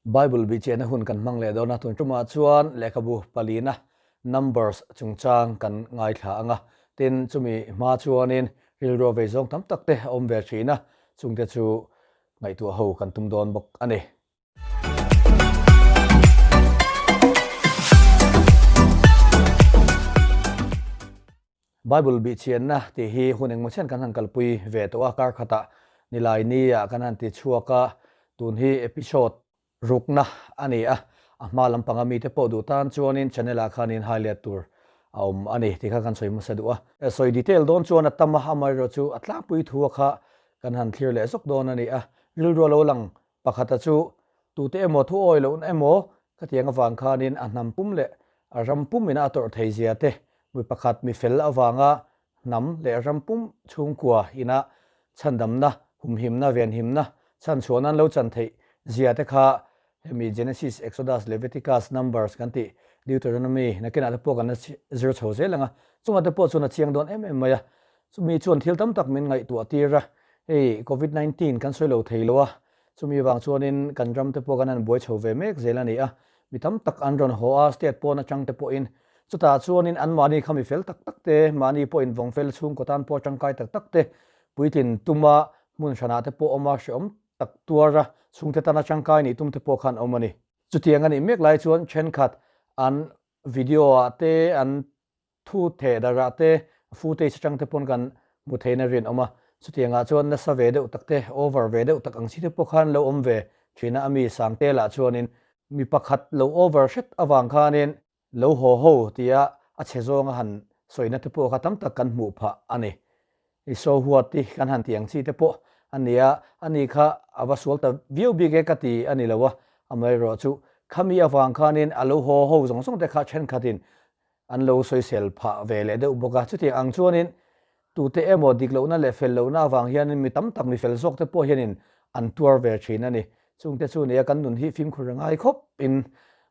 Bible bihchiahna hun kan hmang leh dawn a, tun tumah chuan lehkhabu palina Numbers chungchang kan ngaithla ang a, tin chumi hma chuanin rilru a vei zawng tam tak te a awm ve thin a, chungte chu ngaihtuah ho kan tum dawn bawk a ni. Bible bihchianna tih hi hun engmaw chen kan han kalpui ve tawh a, kar khatah nilai nia kan han ti chhuak a, tun hi episode rukna a ni a, a hma lampanga mite pawh duh tan chuanin channel ah khanin highlight tur a awm a ni tih kha kan sawi hmasa duh a. Sawi detail dawn chuan a tam a, amaherawh chu a tlangpui thu a kha kan han thlir leh zawk dawn a ni a, rilru a lo lang Pakhata chu tute emaw thu awi lohna emaw khatiang avang khanin a hnam pum leh a ram pum ina a tawrh thei zia te, mi pakhat mi fel avanga hnam leh ram pum chhungkua ina chhandamna, humhimna, venhimna, chhanchhuahna an lo chan theih zia te kha hemi Genesis, Exodus, Leviticus, Numbers kan tih Deuteronomy nakinah te pawh kan la zir chho zel ang a, chungah te pawh chuan a chiang dawn em em mai a. Chumi chuan thil tam tak min ngaihtuah tir a, hei Covid 19 kan sawi lo thei lo a, chumi vang chuanin kan ram te pawh kan han buai chho ve mek zel a ni a, mi tam tak an rawn haw a, state pawn atang te pawhin chutah chuanin anmahni kha mi fel tak tak te, mahni pawh invawng fel chhungkaw tan pawh tangkai tak tak te puitlin tuma hmun hranah te pawh awm a, hrehawm tak tuar a, chhungte tana tangkai nih tum te pawh khan awm a ni. Chutiang a nih mek lai chuan thenkhat an video ah te an Thu theh darah te, footage atang te pawn kan hmu theihna rinawm a, chutiangah chuan nasa ve deuh tak te, over ve deuh tak ang chi te pawh khan lo awm ve thin a, a mi Sangte lah chuanin mi pakhat lo over hret avang khanin lo haw ho tia a chhe zawnga han sawina te pawh kha tam tak kan hmuh phah a ni. I so huat i kan han tih ang chi te pawh a ni a, ani kha a va sual ta viau bik e ka ti a ni lo a, amaherawh chu khami avang khanin a lo haw ho zawng zawng te kha thenkhatin an lo sawisel phah ve leh deuh bawk a, chutiang ang chuanin tute emaw dik lohna leh fel lohna avang hianin mi tam tak mi fel zawk te pawh hianin an tuar ve thin a ni. Chungte chu nia kan nun hi fimkhur a ngai khawp in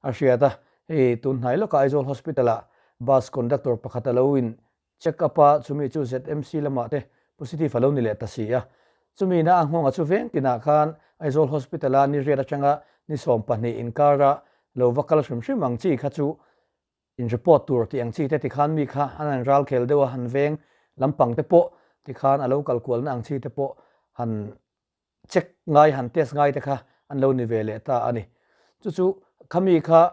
a hriat a, hei tun hnai lawkah Aizawl Hospital ah bus conductor pakhat a lo in check up a, chumi chu ZMC lamah te positive a lo ni leh ta si a, chumi na a nghawnga chu veng tinah khan Aizawl Hospital a ni riat atanga ni 12 inkara lo va kal hrim hrim ang chi kha chu In report tur tih ang chi te tikhan mi kha an han ral khel deuh a, han veng lampang te pawh tikhan a lo kal kualna ang chi te pawh han check ngai, han test ngai te kha an lo ni ve leh ta a ni. Chu chu khami kha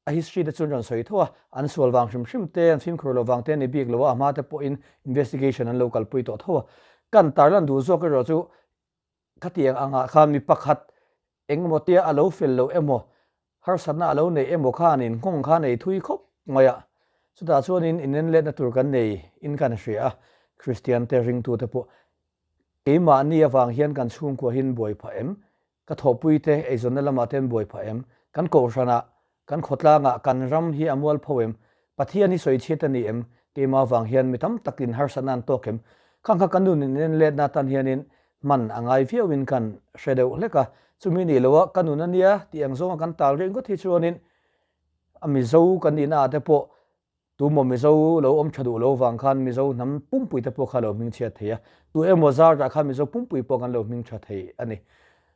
a history te chu an rawn sawi tho a, an sual vang hrim hrim te, an fimkhur lo vang te a ni bik lo a, a hma te pawhin investigation an lo kalpui tawh tho a. Kan tarlan duh zawk erawh chu Khatiang angah khan mi pakhat engemaw tia a lo fel loh emaw, harsatna a lo neih emaw khanin nghawng kha nei thui khawp mai a. Chutah chuanin inenletna tur kan nei in kan hria a, Kristiante ringtute pawh keimahni avang hian kan chhungkua hin buai phah em? Ka thawhpuite eizawnna lamah te an buai phah em? Kan kohhranah Kan khawtlangah kan ram hi a mualpho em? Pathian hi sawichhiat a ni em? Keimah vang hian mi tam takin harsatna an tawk em? Khang kha kan nun in en letna atan hianin hman a ngai viauin kan hre deuh hlek a, chumi nih loha ka nun a nia tih ang zawnga kan tal rih ngawt hi chuanin a Mizo kan nihna ah te pawh Tu maw Mizo lo awm tha duh lo vang khan Mizo hnam pumpui te pawh kha lo hming chhiat thei a, tu emaw zarah khan Mizo pumpui pawh kan lo hming tha thei a ni.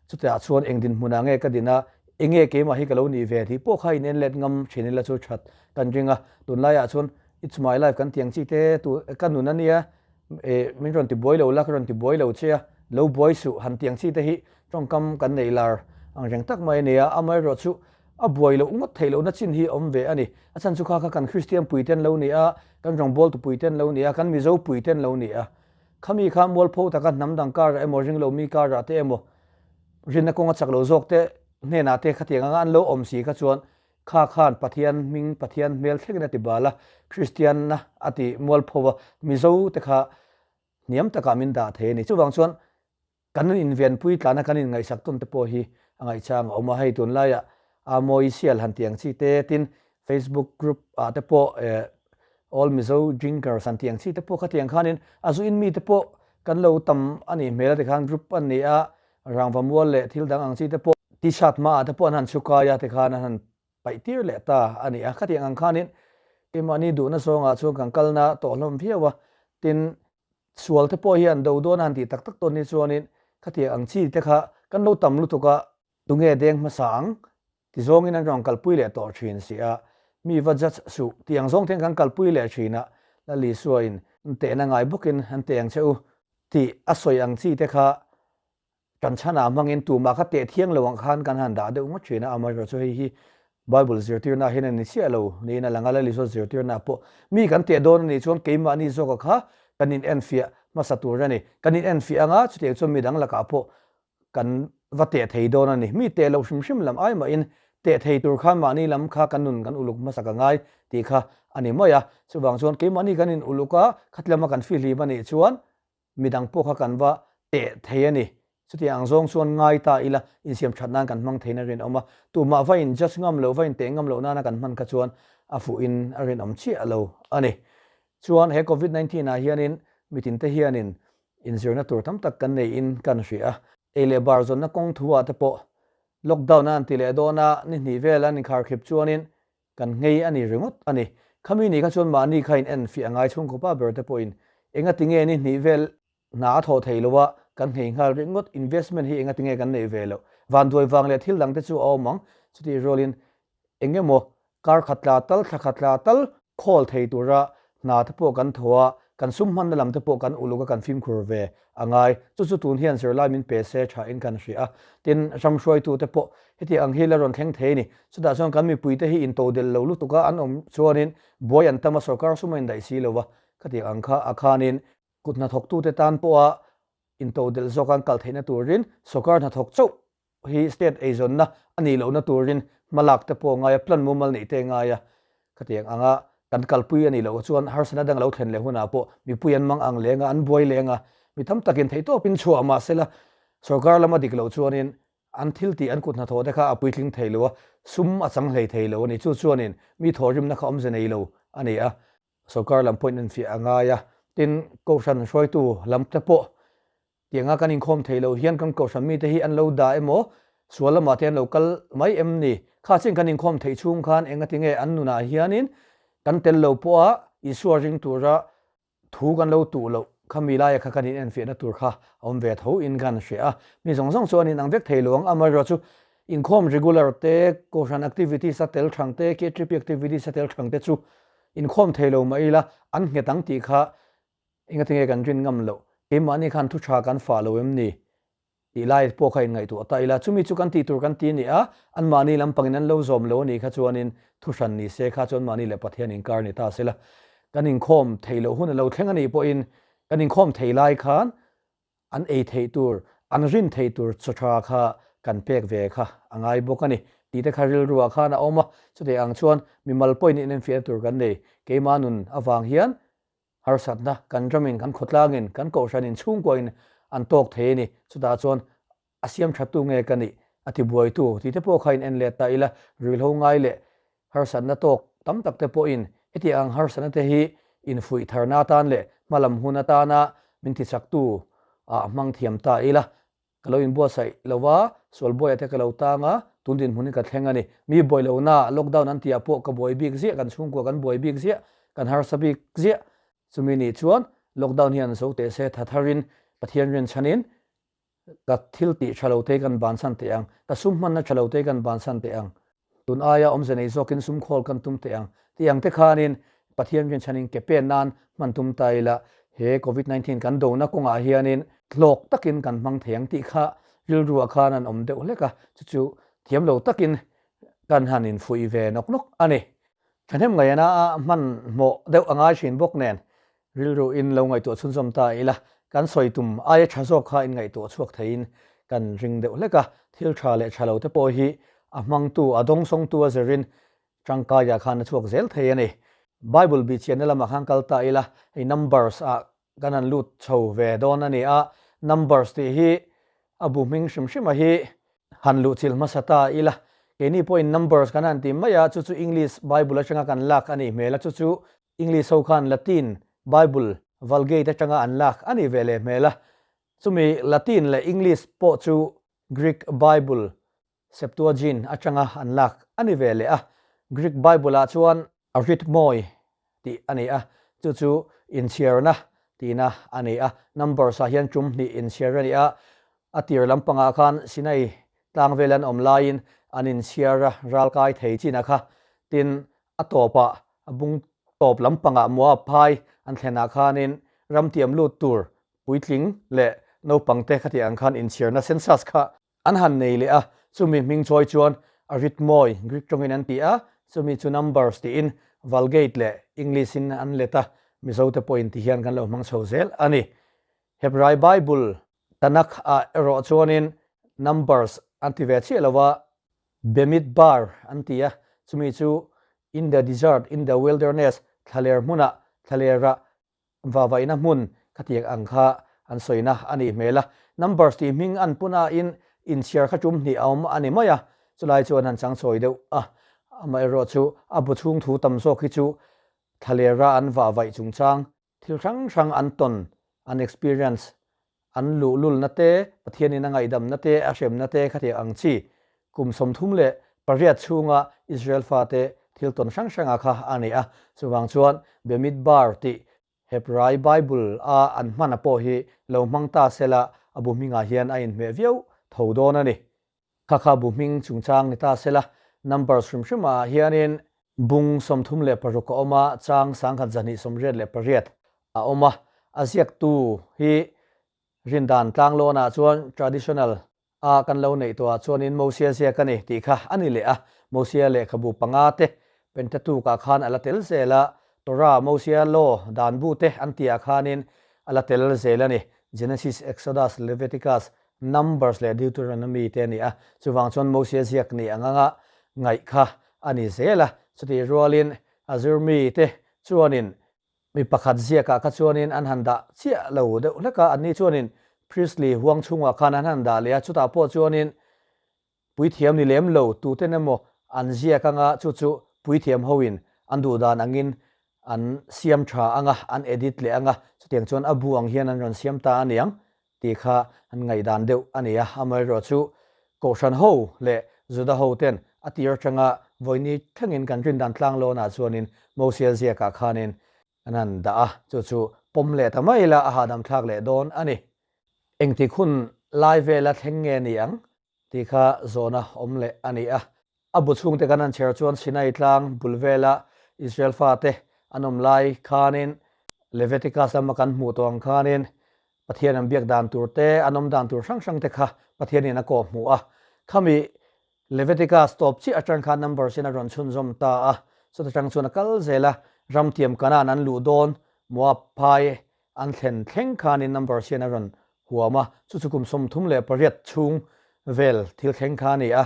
Chutiah chuan eng dinhmunah nge ka din a, enge keimah hi ka lo nih ve tih pawh kha in en let ngam thin ila chu that kan ring a. Tunlaiah chuan It's my life kan tiang chi te tu ka nun a nia, eh min rawn ti buai lo la ka rawn ti buai lo che a, lo buai suh han tiang chi te hi tawngkam kan neih lar ang reng tak mai a ni a, amaherawh chu A buai loh ngawt theih lohna chin hi a awm ve a ni. A chhan chu kha kha kan Kristian pui te an lo ni a, kan rawngbawltu pui te an lo ni a, kan Mizo pui te an lo ni a. Khami kha mualpho taka hnam dang karah emaw, ringlo mi karah te emaw, rinna kawnga chak lo zawk te hnenah te khatiang anga an lo awm si kha chuan kha khan Pathian hming, Pathian hmel thlengin a ti bal a, Kristianna a ti mualpho a, Mizo te kha hniam takah min dah thei a ni. Chuvang chuan Kan invenpui tlana kan inngaihsak tawn te pawh hi a ngaihchang a awm a, hei tunlaiah a mawi sial han tih ang chi te, tin Facebook group ah te pawh eh All Mizo Drinkers han tih ang chi te pawh khatiang khanin a zu in mi te pawh kan lo tam a nih hmel a tikhan group an ni a, rangva mual leh thil dang ang chi te pawh t-shirt hmaah te pawh an han chhu kai a tikhan an han paih tir leh ta a ni a, khatiang ang khanin keimahni duhna zawngah chuan kan kalna tawh hlawm viau a, tin Sual te pawh hian do dawn a han tih tak tak tawn ni chuanin khatiang ang chi te kha kan lo tam lutuk a, tunge deng hmasa ang? Ti zawngin an rawn kalpui leh tawh thin si a, mi va judge suh tih ang zawng te hian kan kalpui leh thin a, Lal Isua in tehna ngai bawkin an teh ang che u tih a sawi ang chi te kha kan chhanah hmangin tumah kha teh thiang lo ang khan kan han dah deuh ngawt thin a, amaherawhchu chu hei hi Bible zirtirna ah hian a ni chiah lo niin a lang a, Lal Isua zirtirna ah pawh mi kan teh dawn a nih chuan keimahni zawka kha kan in enfiah hmasa tur a ni, kan in enfiah anga chutiang chuan midang lakah pawh kan va teh thei dawn a ni. Mi teh loh hrim hrim lam ai mahin teh thei tur khan mahni lam kha kan nun kan uluk hmasak a ngai tih kha a ni mai a. Chuvang chuan keimahni kan in uluk a, khati lama kan fihlim a nih chuan midang pawh kha kan va teh thei a ni. Chutiang ang zawng chuan ngai ta ila insiam that nan kan hmang thein a rinawm a, tumah va in judge ngam loh, va in teh ngam loh nana kan hman kha chuan a fuhin a rinawm chiah lo a ni. Chuan he Covid 19 ah hianin mitinte hianin Inzirna tur tam tak kan neiin kan hria a. Ei leh bar zawnna kawng thu ah te pawh lockdown a an ti leh dawn a, ni hnih vel an inkharkhip chuanin kan nghei a ni ringawt a ni. Khami ni kha chuan mahni kha in en fiah ngai chhungkaw pa ber te pawhin enga ti nge ni hnih vel hna a thawh thei lo a, kan nghei nghal ringawt, investment hi enga ti nge kan neih ve loh, vanduai vang leh thil dang te chu a awm ang, chutih rualin Eng emaw kar khat tla tal, thla khat tla tal khawl thei tura hna te pawh kan thaw a, kan sum hmanna lam te pawh kan uluk a kan fimkhur ve a ngai. Chu chu tun hian zirlai min pe se tha in kan hria a, tin ram hruaitu te pawh heti ang hi la rawn thleng thei a ni. Chutah chuan kan mipui te hi intodelh lo lutuk a an awm chuanin buai an tam a, sorkar sum a indaih si lo a, khatiang ang kha a khanin kut hnathawktute tan pawha intodelh zawk an kal theihna turin sorkar hnathawk chauh hi state eizawnna a nih lohna turin hmalak te pawh a ngai a, plan mumal neih te a ngai a, khatiang anga kan kalpui a nih loh chuan harsatna dang lo thlen leh hunah pawh mipui an mang ang leng a, an buai leng a, mi tam takin theihtawpin chhuah mah sela sorkar lama dik loh chuanin an thil tih an kut hnathawh te kha a puitling thei lo a, sum a chang hlei thei lo a ni. Chu chuanin mi thawhrimna kha awmze nei lo a ni a, sorkar lam pawhin enfiah a ngai a, tin kohhran hruaitu lam te pawh Tianga kan inkhawm thei lo hian kan kohhran mite hi an lo dah emaw, sual lamah te an lo kal mai em ni? Kha chin kan inkhawm theih chhung khan engatinge an nunah hianin kan tel lo pawha Isua ring tura thu kan lo tuh loh kha mi laia kha kan inenfiahna tur kha a awm ve tho in kan hria a. Mi zawng zawng chu an inang vek thei lo ang, amaherawhchu inkhawm regular te, kohhran activities a tel thang te, KTP activities a tel thang te chu inkhawm thei lo mah ila an nghet ang tih kha Engatinge kan rin ngam loh? Keimahni khan thu tha kan fah lo em ni? Tih lai pawh kha inngaihtuah ta ila, chumi chu kan tih tur kan ti a ni a, anmahni lampangin an lo zawm lo a nih kha chuanin thu hran ni se kha chuan mahni leh Pathian inkar ni ta sela, kan inkhawm theih loh hun a lo thleng a nih pawhin kan inkhawm thei lai khan an ei theih tur, an rin theih tur chaw tha kha kan pek ve kha a ngai bawk a ni tih te kha rilruah khan a awm a, chutih ang chuan mimal pawhin inenfiahna tur kan nei, keimah nun avang hian Harsatna kan ramin, kan khawtlangin, kan kohhranin, chhungkuain an tawk thei a ni. Chutah chuan a siam thattu nge ka nih? A ti buaitu tih te pawh kha in en let ta ila, ruihhlo ngai leh harsatna tawk tam tak te pawhin heti ang harsatna te hi infuih tharna atan leh hmalam hun atana min tichaktu ah hmang thiam ta ila. Ka lo inbuatsaih lo a, sual buaiah te ka lo tang a, tun dinhmun hi ka thleng a ni. Mi buai lohna lockdown an tihah pawh ka buai bik ziah, kan chhungkua kan buai bik ziah, kan harsa bik ziah. Chumi nih chuan lockdown hian zo teh se tha tharin Pathian rinchhanin ka thil tih tha lo te kan bansan teh ang, ka sum hmanna tha lo te kan bansan teh ang. Tun aia awmze nei zawkin sum khawl kan tum teh ang tih ang te khanin Pathian rinchhanin ke pen nan hman tum ta ila he Covid 19 kan dona kawngah hianin hlawk takin kan hmang thei ang tih kha rilruah khan an awm deuh hlek a, chu chu thiam lo takin kan han infuih ve nawk nawk a ni. Thahnem ngaihna a hman hmawh deuh a ngai thin bawk nen Rilru in lo ngaihtuah chhunzawm ta ila, kan sawi tum aia tha zawk kha in ngaihtuah chhuak theiin kan ring deuh hlek a, thil tha leh tha lo te pawh hi a hmangtu, a dawngsawngtu a zirin tangkaiah khan a chhuak zel thei a ni. Bible bihchianna lamah khan kal ta ila, hei Numbers ah kan han lut chho ve dawn a ni a, Numbers tih hi a bu hming hrim hrima hi han luhchilh hmasa ta ila, keini pawhin Numbers kan han ti mai a, chu chu English Bible atanga kan lak a nih hmel a, chu chu English ho khan Latin Bible Vulgate atanga an lak a nih ve leh hmel a, chumi Latin leh English pawh chu Greek Bible Septuagint atanga an lak a ni ve leh a. Greek Bible ah chuan Arithmoi tih a ni a, chu chu inchhiarna tihna a ni a. Numbers ah hian tum hnih inchhiar a ni a, a tir lampangah khan Sinai tlang vel an awm laiin an inchhiar a, ral kai thei chin a kha. Tin, a tawpah a bung tawp lampangah Moab phai an thlenah khanin ramtiam lut tur puitling leh naupangte khatiang ang khan inchhiarna census kha an han nei leh a, chumi hming chawi chuan arithmoi, Greek tawngin an ti a, chumi chu numbers tiin Vulgate leh English in an let a, Mizote pawhin ti hian kan lo hmang chho zel a ni. Hebrai Bible Tanakh ah erawh chuanin Numbers an ti ve chiah lo a, Bemidbar an ti a, chumi chu in the desert, in the wilderness, thlaler hmunah, thlalerah vavaihna hmun khatiang ang kha an sawina a nih hmel a. Numbers tih hming an punain inchhiar kha tum hnih a awm a ni mai a, chulai chuan han changchawi deuh a. Amaherawhchu a bu chhung thu tam zawk hi chu thlalera an vahvaih chungchang Thil hrang hrang an tawn, an experience, an luhlulna te, Pathianin a ngaihdamna te, a hremna te khatiang ang chi kum 38 chhunga Israel fate thil tawn hrang hranga kha a ni a. Chuvang chuan Bemidbar tih Hebrai Bible a an hmana pawh hi lo hmang ta sela a bu hmingah hian a inhmeh viau tho dawn a ni. Kha kha bu hming chungchang ni ta sela, Numbers hrim hrim ah hianin bung 36 a awm a, chang 1288 a awm a. A ziaktu hi rindan tlanglawn ah chuan traditional a kan lo neih tawh ah chuanin Mosia ziak a ni tih kha a ni leh a. Mosia lehkhabu panga te Pentateuch ah khan a la tel zel a, Torah, Mosia Law, dan bu te an tih ah khanin a la tel zel a ni. Genesis, Exodus, Leviticus, Numbers leh Deuteronomy te a ni a, chuvang chuan Mosia ziak ni ang anga ngaih kha a ni zel a. Chutih rualin a zirmi te chuanin mi pakhat ziakah kha chuanin an han dah chiah lo deuh hlek a, anni chuanin Priestly huang chhungah khan an han dah leh a, chutah pawh chuanin Puithiam ni lem lo tuten emaw an ziak anga chu chu puithiam hoin an duh dan angin an siam tha anga, an edit leh anga, chutiang chuan a bu ang hian an rawn siam ta a niang tih kha an ngaihdan deuh a ni a. Amaherawh chu Kohhran ho leh Juda ho ten a tir atanga vawini thlengin kan rindan tlanglawnah chuanin Mosia ziakah khanin an han dah a, chu chu pawm leh ta mai ila a hahdam thlak leh dawn a ni. Engtik hun lai vela thleng nge ni ang? Tih kha zawhna awm leh a ni a. A bu chhungte kan han chher chuan Sinai tlang bul vela Israel fate an awm lai khanin Leviticus lama kan hmuh tawh ang khanin Pathian an biak dan tur te, an awm dan tur hrang hrang te kha Pathianin a kawh hmuh a. Khami Leviticus tawp chiah atang khan Numbers in a rawn chhunzawm ta a. Chuta tang chuan a kal zel a, ramtiam Kanaan an luh dawn Moab phai An thlen thleng khanin Numbers hian a rawn huam a, chu chu kum 38 chhung vel thil thleng kha a ni a.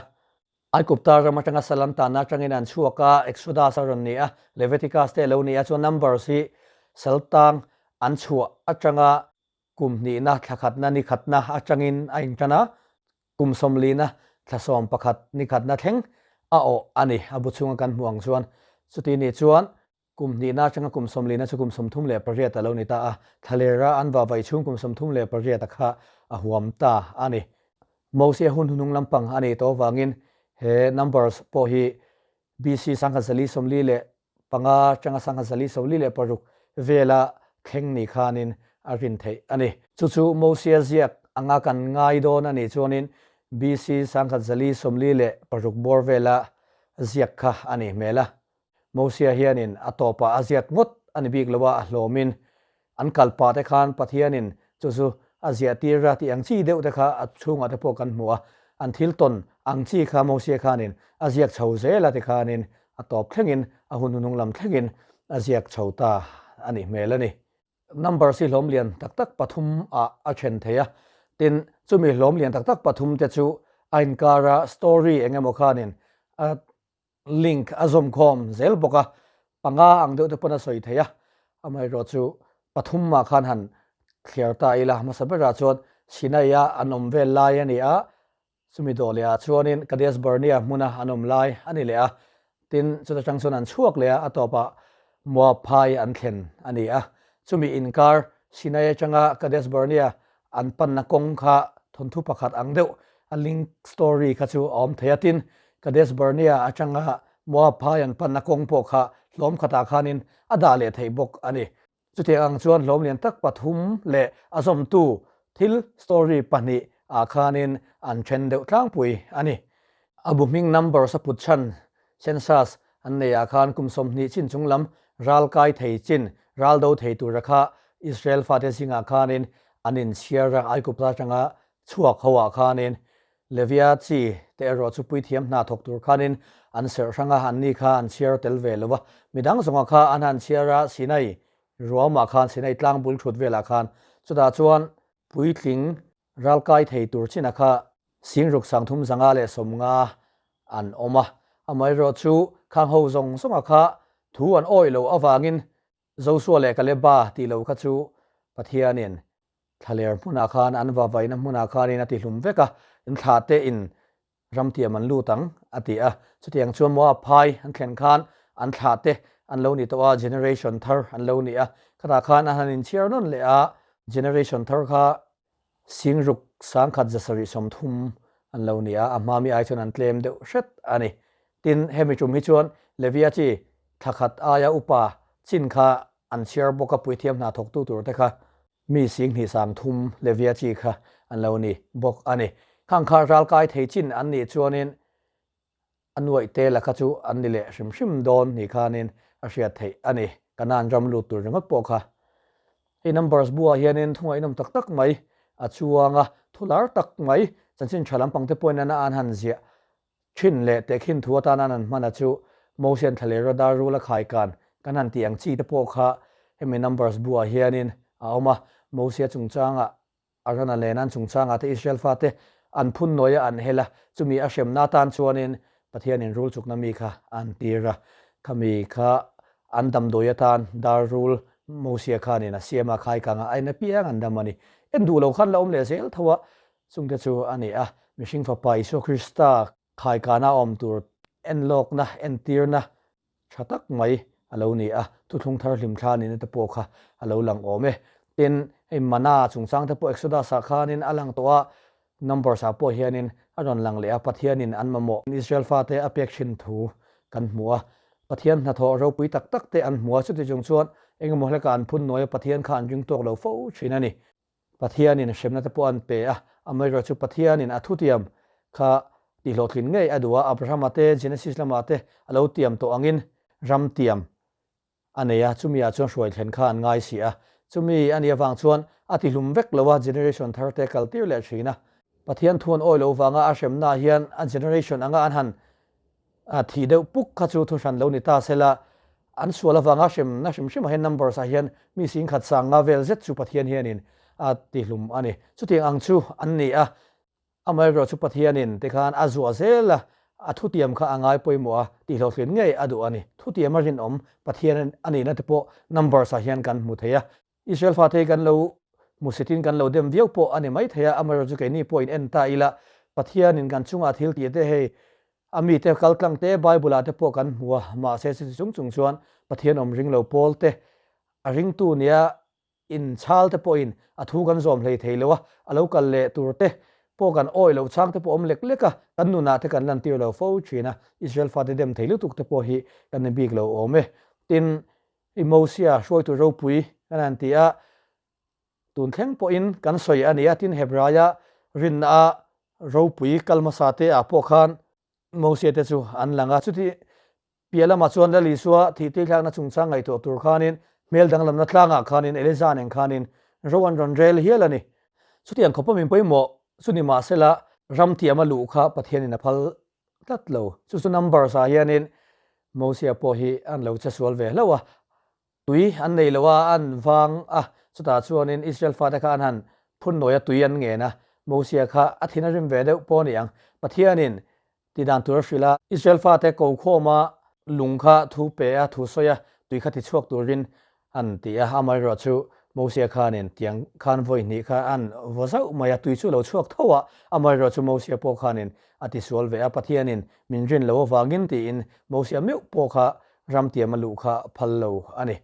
Aigupta ram atanga sal an tanna atangin an chhuak a, Exodus a rawn ni a, Leviticus te a lo ni a, chuan Numbers hi sal tang an chhuah atanga kum hnihna, thla khatna, ni khatna atangin a intan a, kum sawmlina, thla 11, ni khatna thleng a awh a ni, a bu chhunga kan hmuh ang chuan. Chuti nih chuan Kum hnihna atanga kum sawmlina chu kum 38 a lo ni ta a, thlalera an vahvaih chhung kum 38 a kha a huam ta a ni. Mosia hun hnuhnung lampang a nih tawh avangin he numbers pawh hi BC 1445 atanga 1446 vela thleng ni khanin a rin theih a ni. Chu chu Mosia ziak anga kan ngai dawn a nih chuanin BC 1446 bawr vela ziak kha a nih hmel a. Mosia hianin a tawpah a ziak ngawt a ni bik lo a, a hlawmin an kal pah te khan Pathianin chu chu a ziah tir a tih ang chi deuh te kha a chhungah te pawh kan hmu a, an thil tawn ang chi kha Mosia khanin a ziak chho zel a tikhanin a tawp thlengin a hun hnung lam thlengin a ziak chho ta a nih hmel a ni. Numbers hi hlawm lian tak tak pathum ah a then thei a, tin chumi hlawm lian tak tak pathum te chu a inkara story eng emaw khanin a Link a zawmkhawm zel bawk a, panga ang deuh te pawn a sawi thei a, amaherawh chu pathum mah khan han thliar ta ila, hmasa berah chuan Sinai-a an awm vel lai a ni a, chumi dawh leh ah chuanin Kadesh Barnea hmuna an awm lai a ni leh a, tin chuta tang chuan an chhuak leh a, a tawpah Moab phai an thlen a ni a, chumi inkar Sinai atanga Kadesh Barnea an panna kawng kha thawnthu pakhat ang deuh a link story kha chu a awm thei a, tin Kadesh Barnea atanga Moab phai an panna kawng pawh kha hlawm khatah khanin a dah leh theih bawk a ni. Chutiang ang chuan hlawm lian tak pathum leh a zawmtu thil story pahnih ah khanin an then deuh tlangpui a ni. A bu hming numbers a put chhan, census, an nei ah khan kum 20 chin chung lam ral kai thei chin, ral do thei tura kha Israel fate zingah khanin an inchhiar a, Aigupta atanga chhuak ho ah khanin Levia chi te erawh chu puithiam hna thawk tur khanin an serh hrang a, anni kha an chhiar tel ve lo va. Midang zawnga kha an han chhiar a, Sinai ruamah khan, Sinai tlang bul thut velah khan, chutah chuan puitling ralkai thei tur chinah kha 60 350 an awm a. Amaherawh chu khang ho zawng zawnga kha thu an awih loh avangin Josua leh Kaleba tih lo kha chu Pathianin thlaler hmunah khan an vavaina hmunah khanin a tihlum vek a, in thlah te in ramtiam an lut ang a ti a. Chutiang chuan Moab phai an thlen khan an thlah te an lo ni tawh a, generation thar an lo ni a. Khatah khan an han inchhiar nawn leh a, generation thar kha 60 130 an lo ni a, a hma mi ai chuan an tlem deuh hret a ni. Tin, hemi tum hi chuan Levia chi thla khat aia upa chin kha an chhiar bawk a, puithiam hna thawktu tur te kha mi 20,030 Levia chi kha an lo ni bawk a ni. Khang kha ralkai thei chin an nih chuanin a nuaih te la kha chu an ni leh hrim hrim dawn ni khanin a hriat theih a ni. Kanaan ram lut tur ringawt pawh kha. Hei Numbers buah hianin thu ngaihnawm tak tak mai a chuang a, thu lar tak mai chanchin tha lampang te pawhin an an han ziah thin leh tehkhin thu atan an han hman a chu Mosian thlaleh radar rula khaikan kan han tih ang chi te pawh kha hemi Numbers buah hianin a awm a, Mosia chungchangah Arona len an chungchangah te Israel fate an phun nawi a an hel a, chumi a hremna atan chuanin Pathianin rul chukna mi kha an tir a, khami kha an damdawi atan dar rul Mosia khanin a siam a, khaikanga a en apiang an dam a ni. En duh lo khan la awm leh zel tho a, chungte chu a ni a, mihring fapa Isua Krista khaikana awm tur enlawkna, entirna Tha tak mai a lo ni a, thuthlung thar hlim thla nihna te pawh kha a lo lang awm e. Tin, hei mana chungchang te pawh Exodus-ah khanin a lang tawh a, Numbers-ah pawh hianin a rawn lang leh a, Pathianin an mamawh Israel fate a pek thin thu kan hmu a, Pathian hnathawh ropui tak tak te an hmu a, chuti chung chuan engemaw hlekah an phun nuai a, Pathian kha an ring tawk lo fo thin a ni. Pathianin hremna te pawh an pe a, amaherawh chu Pathianin a thutiam kha tihhlawhtlin ngei a duh a, Abrahama te Genesis lamah te a lo tiam tawh angin ram tiam a nei a, chumi ah chuan hruai thlen kha an ngai si a, chumi a nih avang chuan a tihlum vek lo a, generation thar te kal tir leh thin a. Pathian thu an awi loh vanga a hremna hian a generation anga an han A thih deuh puk kha chu thuhran lo ni ta sela, an sual avanga hremna hrim hrimah hian numbers ah hian mi 10,000 sanga vel zet chu Pathian hianin a tihlum a ni. Chutiang ang chu an ni a, amaherawh chu Pathianin tikhan a zuah zel a, a thutiam kha a ngai pawimawh a, tihhlawhtlin ngei a duh a ni. Thutiam a rinawm Pathian a nihna te pawh numbers ah hian kan hmu thei a. Israel fate hi kan lo hmusitin kan lo dem viau pawh a ni mai thei a, amaherawh chu keini pawhin en ta ila, Pathianin kan chungah thil tih te hei a mite kal tlang te Bible ah te pawh kan hmu a, mahse chuti chung chung chuan Pathian awm ring lo pawl te, a ringtu nia inchhal te pawhin a thu kan zawm hlei thei lo a, a lo kal leh tur te pawh kan awih loh chang te pawh awm lek lek a, kan nunah te kan lantir lo fo thin a, Israel fate dem thei lutuk te pawh hi kan ni bik lo awm e. Tin, I Mosia hruaitu ropui kan han ti a, tun thleng pawhin kan sawi a ni a, tin Hebraia rinna a ropui kal hmasa te ah pawh khan Mosia te chu an lang a, chuti piah lamah chuan Lal Isua thih tithlakna chungchang ngaihtuah tur khanin hmel danglamna tlangah khanin Eliza nen khanin ro an rawn rel hial a ni. Chutiang khawpa min pawimawh chu ni mahsela ram tiama luh kha Pathianin a phal tlat lo. Chu chu Numbers ah hianin Mosia pawh hi an lo che sual ve hlauh a, tui an nei lo a, an vang a, chutah chuanin Israel fate kha an han phun nawi a, tui an ngen a, Mosia kha a thin a rim ve deuh pawh a ni ang. Pathianin ti dan tur a hrilh a, Israel fate ko khawma lung kha thu pe a, thu sawi a, tui kha ti chhuak turin an ti a, amaherawh chu Mosia khanin tiang khan vawi hnih kha an vaw zauh mai a, tui chu lo chhuak tho a, amaherawh chu Mosia pawh khanin a tisual ve a, Pathianin min rin lo avangin tiin Mosia meuh pawh kha ramtiam a luh kha phal lo a ni.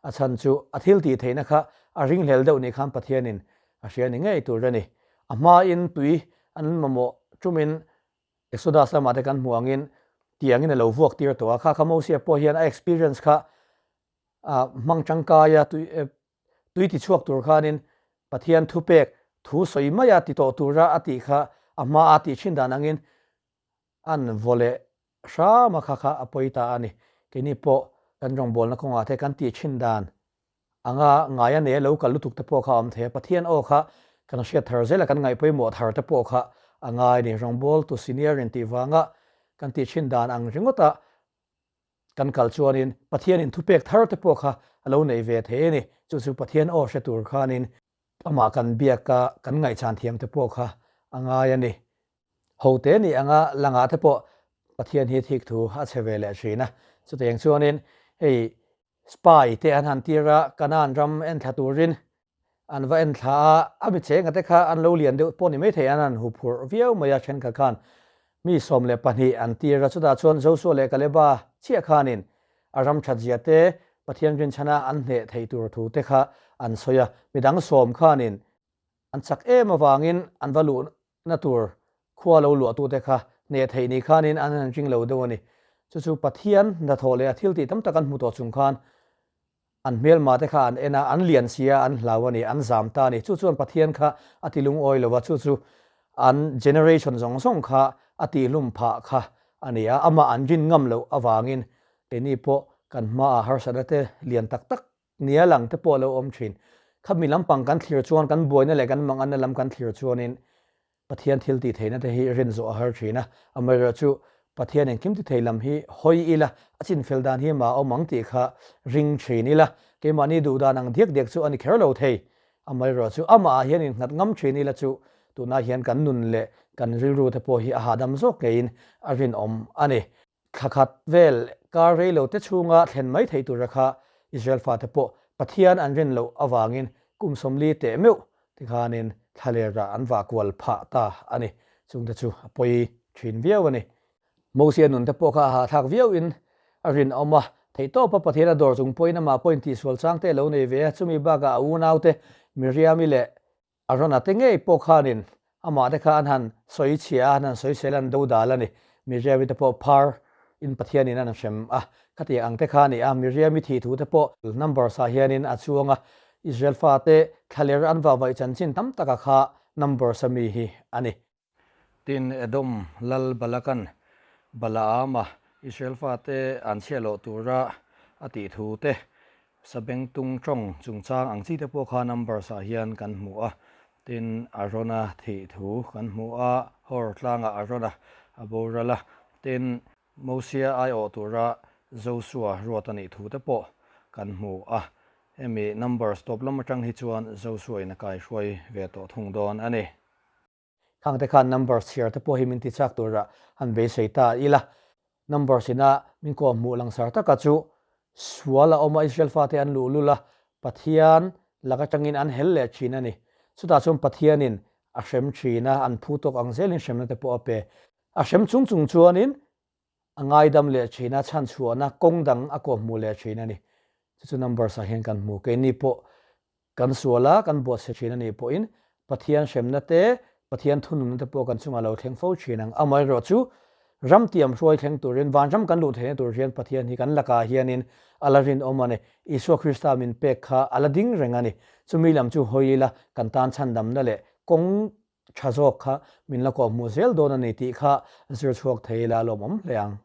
A chhan chu a thil tih theihna kha a ringhlel deuh nih khan Pathianin a hria ni ngei tur a ni. A hmain tui an mamawh tumin Exodus lamah te kan hmuh angin tiangin a lo vuak tir tawh a, kha kha Mosia pawh hian a experience kha a hmang tangkai a, tui ti chhuak tur khanin Pathian thupek thu sawi maia ti tawh tura a tih kha a hmaa a tih thin dan angin. An vaw leh hram a kha kha a pawi ta a ni. Keini pawh kan rawngbawlna kawngah te kan tih thin dan anga ngai a nei a lo kal lutuk te pawh kha a awm thei a. Pathian aw kha kan hriat thar zel a, kan ngaih pawimawh thar te pawh kha a ngai a ni. Rawngbawltu senior in tih vanga kan tih thin dan ang ringawt a kan kal chuanin Pathianin thupek thar te pawh kha a lo nei ve thei a ni. Chu chu Pathian aw hre tur khanin amah kan biak a, kan ngaihchhan thiam te pawh kha a ngai a ni. Hote nih anga langah te pawh Pathian hi thik thu a chhe ve leh thin a. Chutiang chuanin hei spy te an han tir a, Kanaan ram en thla turin an va en thla a, a mi chenga te kha an lo lian deuh pawh ni maithei an han huphurh viau mai a, thenkhat khan mi 12 an tir a, chutah chuan Joshua leh Kaleba chiah khanin a ram that zia te, Pathian rinchhana an hneh theih tur thu te kha an sawi a, midang sawm khanin an chak em avangin an va luh na tur khua lo luahtute kha hneh theih ni khanin an han ring lo deuh a ni. Chu chu Pathian hnathawh leh a thil tih tam tak an hmu tawh chung khan an hmelma te kha an en a, an lian si a, an hlau a ni, an zam ta a ni. Chu chuan Pathian kha a ti lungawi lo a, chu chu an generation zawng zawng kha a tihlum phah kha a ni a, amah an rin ngam loh avangin keini pawh kan hmaah harsatna te lian tak tak nia lang te pawh a lo awm thin. Khami lampang kan thlir chuan kan buaina leh kan manganna lam kan thlir chuanin Pathian thil tih theihna te hi rin zawh a har thin a. Amaherawhchu Pathian engkim ti thei lam hi hawi ila, a chinfel dan hi mah a awm ang tih kha ring thin ila, keimahni duh dan ang diak diak chu a ni kher lo thei. Amaherawhchu amah ah hian innghat ngam thin ila chu tunah hian kan nun leh kan rilru te pawh hi a hahdam zawk ngeiin a rinawm a ni. Thla khat vel kar rei lo te chhunga thlen mai theih tura kha Israel fate pawh Pathian an rin loh avangin kum 40 teh meuh tikhanin thlalerah an vah kual phah ta a ni. Chungte chu a pawi thin viau a ni. Mosia nun te pawh kha a hahthlak viauin a rinawm a, theihtawpa Pathian a dawr chung pawhin amah pawhin tihsual chang te a lo nei ve a, chumi bakah a unaute Miriami leh Arona te ngei pawh khanin amah te kha an han sawi chhia a, an han sawi sel an do dal a ni. Miriami te pawh phar in Pathianin an hrem a, khatiang ang te kha a ni a. Miriami thih thu te pawh Numbers ah hianin a chuang a, Israel fate thlaler an vahvaih chanchin tam taka kha Numbers a mi hi a ni. Tin, Edom lal Balakan Balaama Israel fate an chhiah loh tura a tih thu te, Sabengtung tawng chungchang ang chi te pawh kha Numbers ah hian kan hmu a. Tin, Arona thih thu kan hmu a, Hor tlangah Arona a boral a. Tin, Mosia aiawh tura Josua ruat a nih thu te pawh kan hmu a. Hemi Numbers tawp lam atang hi chuan Josua in a kaihruai ve tawh thung dawn a ni. Khangte khan numbers chhiar te pawh hi min ti chak tura han beisei ta ila. Numbers ina min kawh hmuh langsar taka chu sual a awm a, Israel fate an luh lul a, Pathian lak atangin an hel leh thin a ni. Chutah chuan Pathianin a hrem thin a, an phu tawk ang zelin hremna te pawh a pe. A hrem chung chung chuanin a ngaidam leh thin a, chhanchhuahna kawng dang a kawh hmuh leh thin a ni. Chu chu numbers ah hian kan hmu. Keini pawh Kan sual a, kan buatchhe thin a nih pawhin Pathian hremna te, Pathian thununna te pawh kan chungah lo thleng fo thin ang. Amaherawh chu ram tiam hruai thleng turin, vanram kan luh theihna tur hian Pathian hi kan lakah hianin a la rinawm a ni. Isua Krista min pek kha a la ding reng a ni. Chumi lam chu hawi ila kan tan chhandamna leh kawng tha zawk kha min la kawhhmuh zel dawn a ni tih kha zir chhuak thei ila a lawmawm hle ang.